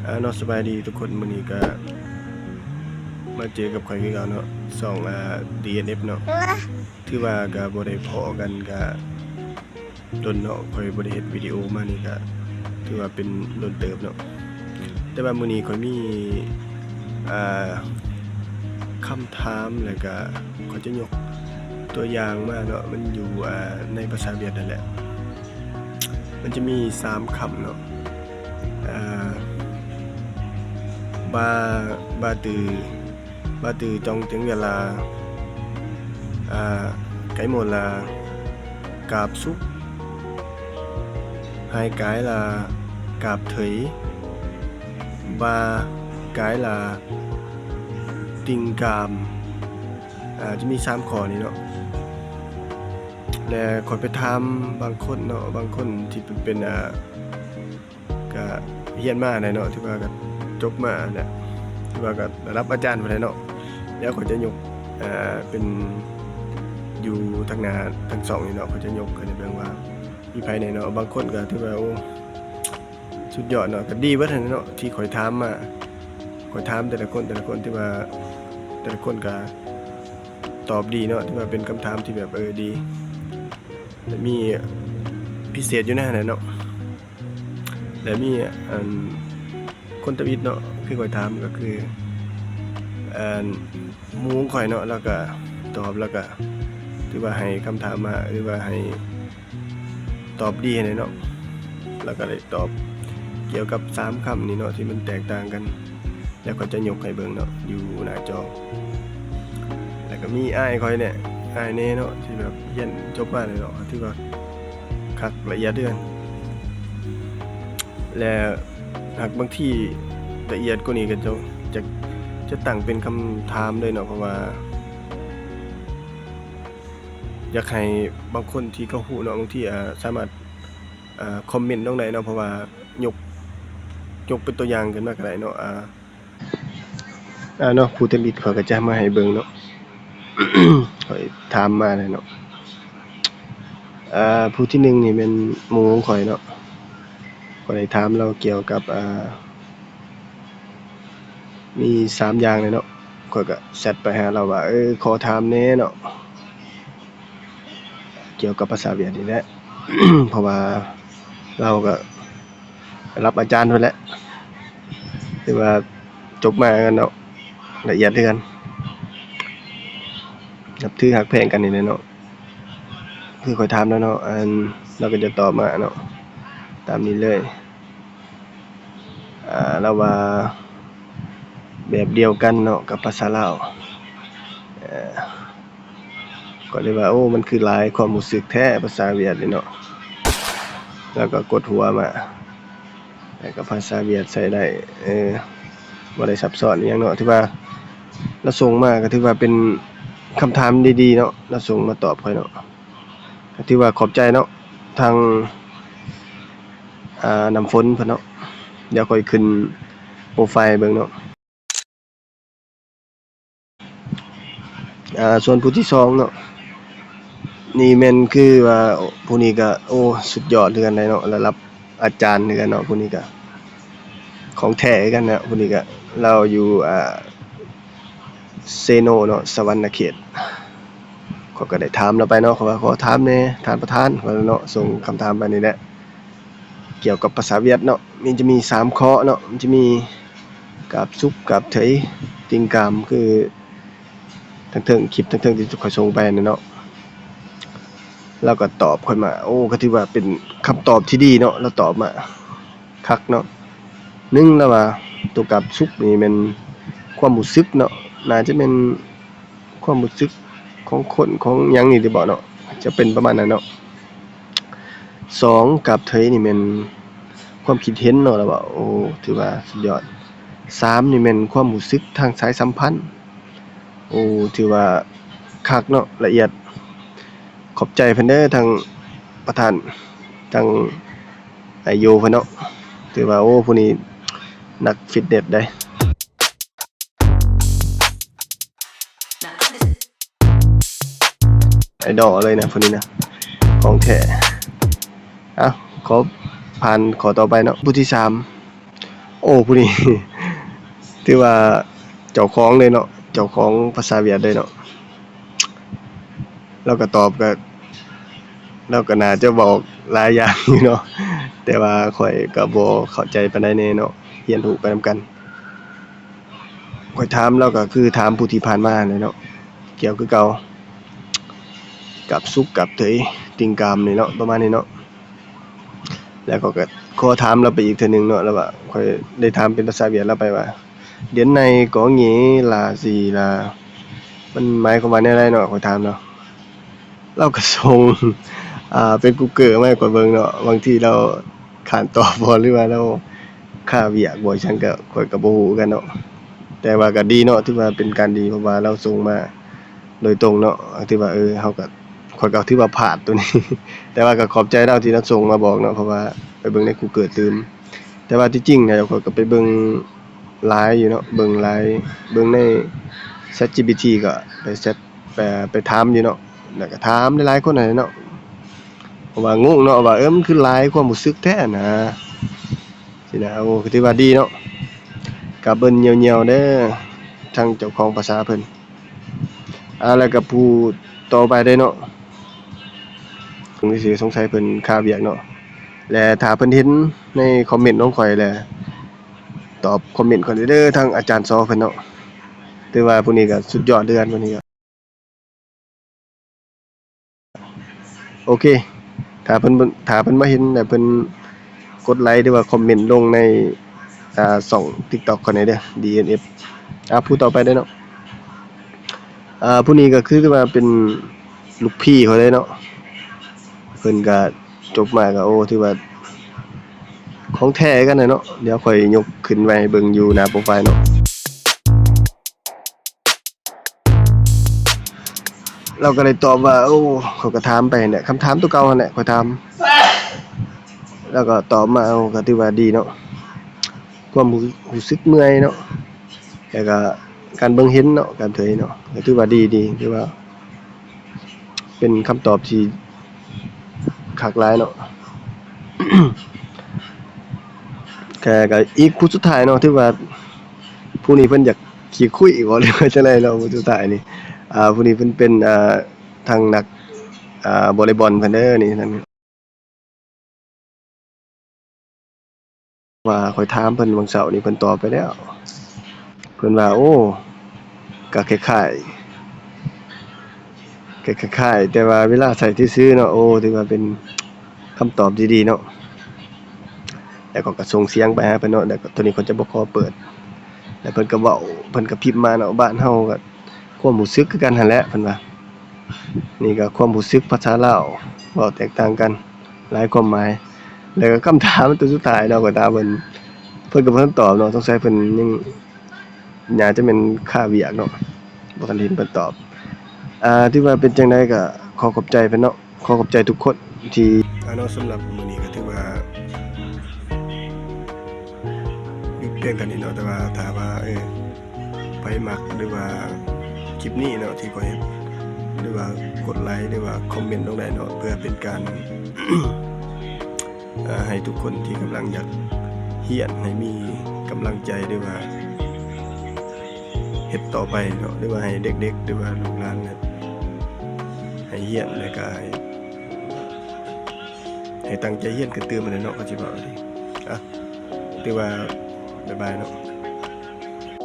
ອາ ເນາະ ສະບາຍດີທຸກຄົນ, ມື້ນີ້ກະມາເຈີກັບຂ້ອຍຄືເກົ່າເນາະ ຊ່ອງ ອາ ດີເອັນເອັຟ ເນາະ. ຖືວ່າກະບໍ່ໄດ້ພໍ້ກັນກະດົນເນາະ, ຂ້ອຍບໍ່ໄດ້ເຮັດວິດີໂອມານີ້ກະຖືວ່າເປັນດົນເຕີບເນາະ. ແຕ່ວ່າມື້ນີ້ຂ້ອຍມີ ອາ ຄຳຖາມ ແລ້ວກະຂ້ອຍຈະຍົກຕົວຢ່າງມາເນາະ, ມັນຢູ່ ອາ ໃນພາສາຫວຽດນັ້ນແຫຼະ. ມັນຈະມີສາມຄຳເນາະ ອາ ບາ ບາ ບາ Ba từ trong tiếng Việt là, à, cái một là cảm xúc, hai cái là cảm thấy, ba cái là tình cảm. ອາ ຈະມີສາມຂໍ້ນີ້ເນາະ ແລະ ຂ້ອຍໄປຖາມບາງຄົນເນາະ, ບາງຄົນທີ່ເປັນ ອາ ກະຮຽນມາໄດ້ເນາະ, ຖືວ່າກະຈົບມາແຫຼະ, ຖືວ່າກະລະດັບອາຈານພຸ້ນແຫຼະເນາະ. ດຽວຂ້ອຍຈະຍົກ ເປັນຢູ່ທາງໜ້າທັງສອງນີ້ເນາະ, ຂ້ອຍຈະຍົກໃຫ້ເບິ່ງວ່າມີໃຜແດ່ເນາະ. ບາງຄົນກະຖືວ່າ ໂອ້ ສຸດຍອດເນາະ, ກະດີເບິດຫັ້ນແຫຼະເນາະ ທີ່ຂ້ອຍຖາມມາ. ຂ້ອຍຖາມແຕ່ລະຄົນ ແຕ່ລະຄົນ ຖືວ່າແຕ່ລະຄົນກະຕອບດີເນາະ, ຖືວ່າເປັນຄຳຖາມທີ່ແບບ ເອີ ດີ ແລະ ມີພິເສດຢູ່ໃນຫັ້ນແຫຼະເນາະ. ແລະ ມີ ອັນ ຄົນທຳອິດເນາະ ຄືຂ້ອຍຖາມ ກະຄື ອັນ ໝູ່ຂອງຂ້ອຍເນາະ, ລາວກະຕອບ ລາວກະຖືວ່າໃຫ້ຄຳຖາມມາ ຫຼືວ່າໃຫ້ຕອບດີຫັ້ນແຫຼະເນາະ. ລາວກະໄດ້ຕອບກ່ຽວກັບສາມຄຳນີ້ເນາະ ທີ່ມັນແຕກຕ່າງກັນ. ແລ້ວຂ້ອຍຈະຍົກໃຫ້ເບິ່ງເນາະ ຢູ່ໜ້າຈໍ. ແລ້ວກະມີອ້າຍຂ້ອຍແດ່ ອ້າຍແດ່ເນາະ ທີ່ແບບຮຽນຈົບມາແລ້ວເນາະ, ຖືວ່າຄັກລະອຽດເດືອນ ແລະ ຫາກບາງທີລະອຽດກວ່ານີ້ກະຈະ ຈະ ຈະຕັ້ງເປັນຄຳຖາມເລີຍເນາະ, ເພາະວ່າຢາກໃຫ້ບາງຄົນທີ່ເຂົາຮູ້ເນາະ ບາງທີ ອາ ສາມາດ ອາ ຄອມເມັນລົງໄດ້ເນາະ, ເພາະວ່າຍົກ ຍົກເປັນຕົວຢ່າງຂຶ້ນມາກະໄດ້ເນາະ. ອາ ອາ ເນາະ ຜູ້ທຳອິດຂ້ອຍກະຈະມາໃຫ້ເບິ່ງເນາະ, ຂ້ອຍຖາມມາແລ້ວເນາະ. ອາ ຜູ້ທີໜຶ່ງນີ້ແມ່ນໝູ່ຂອງຂ້ອຍເນາະ, ຂ້ອຍໄດ້ຖາມລາວກ່ຽວກັບ ອາ ມີສາມຢ່າງແຫຼະເນາະ, ຂ້ອຍກະແຊັດໄປຫາລາວວ່າ ເອີ ຂໍຖາມແດ່ເນາະ ກ່ຽວກັບພາສາຫວຽດນີ້ແຫຼະ ເພາະວ່າລາວກະລະດັບອາຈານພຸ້ນແຫຼະ, ຖືວ່າຈົບມາເນາະ ລະອຽດເຮືອນ ນັບຖືຮັກແພງກັນນີ້ແຫຼະເນາະ. ຄືຂ້ອຍຖາມລາວເນາະ ອັນ ລາວກະຈະຕອບມາເນາະ ຕາມນີ້ເລີຍ. ອາ ລາວວ່າແບບດຽວກັນເນາະກັບພາສາລາວ. ເອີ ຂ້ອຍເລີຍວ່າ ໂອ້ ມັນຄືຫຼາຍຄວາມຮູ້ສຶກແທ້ພາສາຫວຽດນີ້ເນາະ. ລາວກະກົດຫົວມາ ແລ້ວກະພາສາຫວຽດໃຊ້ໄດ້ ເອີ ບໍ່ໄດ້ຊັບຊ້ອນອີ່ຫຍັງເນາະ. ຖືວ່າລາວສົ່ງມາກະຖືວ່າເປັນຄຳຖາມດີໆເນາະ, ລາວສົ່ງມາຕອບຂ້ອຍເນາະ. ກະຖືວ່າຂອບໃຈເນາະ ທາງ ອາ ນ້ຳຝົນເພິ່ນເນາະ. ດຽວຂ້ອຍຂຶ້ນໂປຣໄຟເບິ່ງເນາະ. ອາ ສ່ວນຜູ້ທີສອງເນາະ ນີ້ແມ່ນຄືວ່າ ຜູ້ນີ້ກະ ໂອ້ ສຸດຍອດຄືກັນໄດ໋ເນາະ, ລະດັບອາຈານຄືກັນເນາະ. ຜູ້ນີ້ກະຂອງແທ້ຄືກັນເນາະ, ຜູ້ນີ້ກະ ລາວຢູ່ ອາ ເຊໂນເນາະ ສະຫວັນນະເຂດ. ຂ້ອຍກະໄດ້ຖາມລາວໄປເນາະ, ຂ້ອຍວ່າ ຂໍຖາມແດ່ທ່ານປະທານ ຂ້ອຍເນາະ, ສົ່ງຄຳຖາມໄປນີ້ແຫຼະ ກ່ຽວກັບພາສາຫວຽດເນາະ. ມັນຈະມີສາມຂໍ້ເນາະ, ມັນຈະມີ ກາບສຸກ ກາບເທີຍ ຕິງກາມ ຄືທາງເທິງ ຄລິບທາງເທິງທີ່ຂ້ອຍສົ່ງໄປຫັ້ນເນາະ. ລາວກະຕອບຂ້ອຍມາ ໂອ້ ກະຖືວ່າເປັນຄຳຕອບທີ່ດີເນາະ, ລາວຕອບມາຄັກເນາະ. ໜຶ່ງ ລາວວ່າ ໂຕກາບສຸກນີ້ແມ່ນຄວາມຮູ້ສຶກເນາະ, ໜ້າຈະແມ່ນຄວາມຮູ້ສຶກຂອງຄົນຂອງຫຍັງນີ້ຫຼືບໍ່ເນາະ, ຈະເປັນປະມານນັ້ນເນາະ. ສອງ ກາບເທີຍນີ້ແມ່ນຄວາມຄິດເຫັນເນາະ, ລາວວ່າ ໂອ້ ຖືວ່າສຸດຍອດ. ສາມ ນີ້ແມ່ນຄວາມຮູ້ສຶກທາງສາຍສຳພັນ. ໂອ້ ຖືວ່າຄັກເນາະ, ລະອຽດ. ຂອບໃຈເພິ່ນເດີ ທັງປະທານ ທັງອ້າຍໂຢເພິ່ນເນາະ. ຖືວ່າ ໂອ້ ຜູ້ນີ້ນັກຟິດເນັດໃດ໋. ໄອດອລເລີຍນະ ຜູ້ນີ້ນະ ຂອງແທ້. ເອົາ ຂໍຜ່ານຂໍ້ຕໍ່ໄປເນາະ. ຜູ້ທີສາມ ໂອ້ ຜູ້ນີ້ ຖືວ່າເຈົ້າຂອງເລີຍເນາະ ເຈົ້າຂອງພາສາຫວຽດເລີຍເນາະ. ລາວກໍຕອບ ກໍ ລາວກໍໜ້າຈະເວົ້າຫຼາຍຢ່າງຢູ່ເນາະ ແຕ່ວ່າຂ້ອຍກໍບໍ່ເຂົ້າໃຈປານໃດແດ່ເນາະ ຮຽນຮູ້ໄປນຳກັນ. ຂ້ອຍຖາມລາວກໍຄືຖາມຜູ້ທີ່ຜ່ານມາແຫຼະເນາະ ກ່ຽວຄືເກົ່າ ກາບສຸກກາບເທີຍ ຕິ່ງກາມນີ້ເນາະ ປະມານນີ້ເນາະ. ແລ້ວຂ້ອຍກໍຂໍຖາມລາວໄປອີກເທື່ອໜຶ່ງເນາະ ລາວວ່າ ຂ້ອຍໄດ້ຖາມເປັນພາສາຫວຽດລາວໄປວ່າ Đến nay có nghĩa là gì, là ມັນໝາຍຄວາມວ່າແນວໃດເນາະ ຂ້ອຍຖາມລາວ. ລາວກໍສົ່ງ ອ່າ ເປັນ Google ມາໃຫ້ຂ້ອຍເບິ່ງເນາະ ບາງທີລາວຄ້ານຕອບບໍ່ ຫຼືວ່າລາວຄາວຽກບໍ່ ຫຍັງກໍ ຂ້ອຍກໍບໍ່ຮູ້ຄືກັນເນາະ. ແຕ່ວ່າກໍດີເນາະ ຖືວ່າເປັນການດີ ເພາະວ່າລາວສົ່ງມາໂດຍຕົງເນາະ ຖືວ່າ ເອີ ເຮົາກໍ ຂ້ອຍກໍຖືວ່າພາດໂຕນີ້ ແຕ່ວ່າກໍຂອບໃຈລາວທີ່ລາວສົ່ງມາບອກເນາະ ເພາະວ່າໄປເບິ່ງໃນ Google ຕື່ມ. ແຕ່ວ່າທີ່ຈິງແລ້ວຂ້ອຍກໍໄປເບິ່ງຫຼາຍຢູ່ເນາະ ເບິ່ງຫຼາຍ ເບິ່ງໃນ ChatGPT ກໍໄປ Chat ໄປ ໄປຖາມຢູ່ເນາະ ແລ້ວກໍຖາມຫຼາຍໆຄົນຫັ້ນແຫຼະເນາະ ເພາະວ່າງົງເນາະວ່າ ເອີ ມັນຄືຫຼາຍຄວາມຮູ້ສຶກແທ້ນະ ຊີ້ນະ. ໂອ້ ກໍຖືວ່າດີເນາະ ກະເບິ່ງຍ່ຽວໆເດີ ທາງເຈົ້າຂອງພາສາເພິ່ນ. ອ່າ ແລ້ວກໍຜູ້ຕໍ່ໄປເດ້ເນາະ ສົງໄສເພິ່ນຄາວຽກເນາະ ແລະ ຖ້າເພິ່ນເຫັນໃນຄອມເມັນຂອງຂ້ອຍແລ້ວ ຕອບຄອມເມັນຂ້ອຍເດີ ທາງອາຈານຊໍເພິ່ນເນາະ. ຖືວ່າຜູ້ນີ້ກໍສຸດຍອດເດີ ຜູ້ນີ້ກໍ ໂອເຄ ຖ້າເພິ່ນ ຖ້າເພິ່ນມາເຫັນແລ້ວ ເພິ່ນກົດໄລ ຫຼືວ່າຄອມເມັນລົງໃນ ອ່າ ຊ່ອງ TikTok ຂ້ອຍແດ່ເດີ ດີເອັນເອັຟ. ອ່າ ຜູ້ຕໍ່ໄປເດີເນາະ ອ່າ ຜູ້ນີ້ກໍຄືວ່າເປັນລູກພີ່ຂ້ອຍເລີຍເນາະ ເພິ່ນກໍຈົບມາກໍ ໂອ້ ຖືວ່າຂອງແທ້ຄືກັນແຫຼະເນາະ. ດຽວຂ້ອຍຍົກຂຶ້ນໄວ້ໃຫ້ເບິ່ງຢູ່ໜ້າໂປຣໄຟເນາະ. ລາວກໍໄດ້ຕອບວ່າ ໂອ້ ຂ້ອຍກໍຖາມໄປຫັ້ນແຫຼະ ຄຳຖາມຕົວເກົ່າຫັ້ນແຫຼະ ຂ້ອຍຖາມ ລາວກໍຕອບມາ ເອົາ ກໍຖືວ່າດີເນາະ ຄວາມຮູ້ ຮູ້ສຶກເມື່ອຍເນາະ ແລ້ວກໍການເບິ່ງເຫັນເນາະ ການເທີຍເນາະ ກໍຖືວ່າດີ ດີ ຖືວ່າ ເປັນຄຳຕອບທີ່ຄັກຫຼາຍເນາະ. ແຕ່ກໍອີກຜູ້ສຸດທ້າຍເນາະ ຖືວ່າຜູ້ນີ້ເພິ່ນຢາກຂີ້ຄຸຍບໍ ຫຼືວ່າຈັ່ງໃດເນາະ ຜູ້ສຸດທ້າຍນີ້ ອ່າ ຜູ້ນີ້ເພິ່ນເປັນ ອ່າ ທາງນັກ ອ່າ ວໍເລຍບອນເພິ່ນເດີນີ້ ນັ້ນ ວ່າຂ້ອຍຖາມເພິ່ນຫວ່າງເຊົ້ານີ້ ເພິ່ນຕອບໄປແລ້ວ ເພິ່ນວ່າ ໂອ້ ກະຄ້າຍໆ ກະຄ້າຍໆ ແຕ່ວ່າເວລາໃຊ້ຊື່ໆເນາະ. ໂອ້ ຖືວ່າເປັນຄຳຕອບທີ່ດີເນາະ ແລ້ວກໍ ກໍສົ່ງສຽງໄປຫາເພິ່ນເນາະ ແລ້ວກໍໂຕນີ້ຂ້ອຍຈະບໍ່ຂໍເປີດ ແລ້ວເພິ່ນກໍເວົ້າ ເພິ່ນກໍພິມມາເນາະ ບ້ານເຮົາກໍຄວາມຮູ້ສຶກຄືກັນຫັ້ນແຫຼະ ເພິ່ນວ່າ. ນີ້ກໍຄວາມຮູ້ສຶກພາສາລາວ ເວົ້າແຕກຕ່າງກັນຫຼາຍຄວາມໝາຍ. ແລ້ວກໍຄຳຖາມຕົວສຸດທ້າຍເນາະ ຂ້ອຍຖາມເພິ່ນ ເພິ່ນກໍບໍ່ທັນຕອບເນາະ ສົງໄສເພິ່ນຍັງ ໜ້າຈະແມ່ນຄາວຽກເນາະ ບໍ່ທັນເຫັນເພິ່ນຕອບ. ອ່າ ຖືວ່າເປັນຈັ່ງໃດກໍຂໍຂອບໃຈເພິ່ນເນາະ ຂໍຂອບໃຈທຸກຄົນທີ່ ອ່າ ເນາະ ສຳລັບມື້ນີ້ກໍຖືວ່າຢຸດພຽງເທົ່ານີ້ເນາະ ແຕ່ວ່າຖ້າວ່າ ເອີ ໃຜມັກ ຫຼືວ່າຄລິບນີ້ເນາະ ທີ່ຂ້ອຍເຮັດ ຫຼືວ່າກົດໄລ ຫຼືວ່າຄອມເມັນລົງໄດ້ເນາະ ເພື່ອເປັນການ ເອີ ໃຫ້ທຸກຄົນທີ່ກຳລັງຢາກຮຽນ ໃຫ້ມີກຳລັງໃຈ ຫຼືວ່າເຮັດຕໍ່ໄປເນາະ ຫຼືວ່າໃຫ້ເດັກໆ ຫຼືວ່າລູກຫຼານ ໃຫ້ຮຽນ ແລ້ວກໍໃຫ້ ໃຫ້ຕັ້ງໃຈຮຽນຂຶ້ນຕື່ມຫັ້ນແຫຼະເນາະ ກໍຊິເວົ້າດີ. ອ່ະ ຖືວ່າ ບາຍບາຍເນາະ.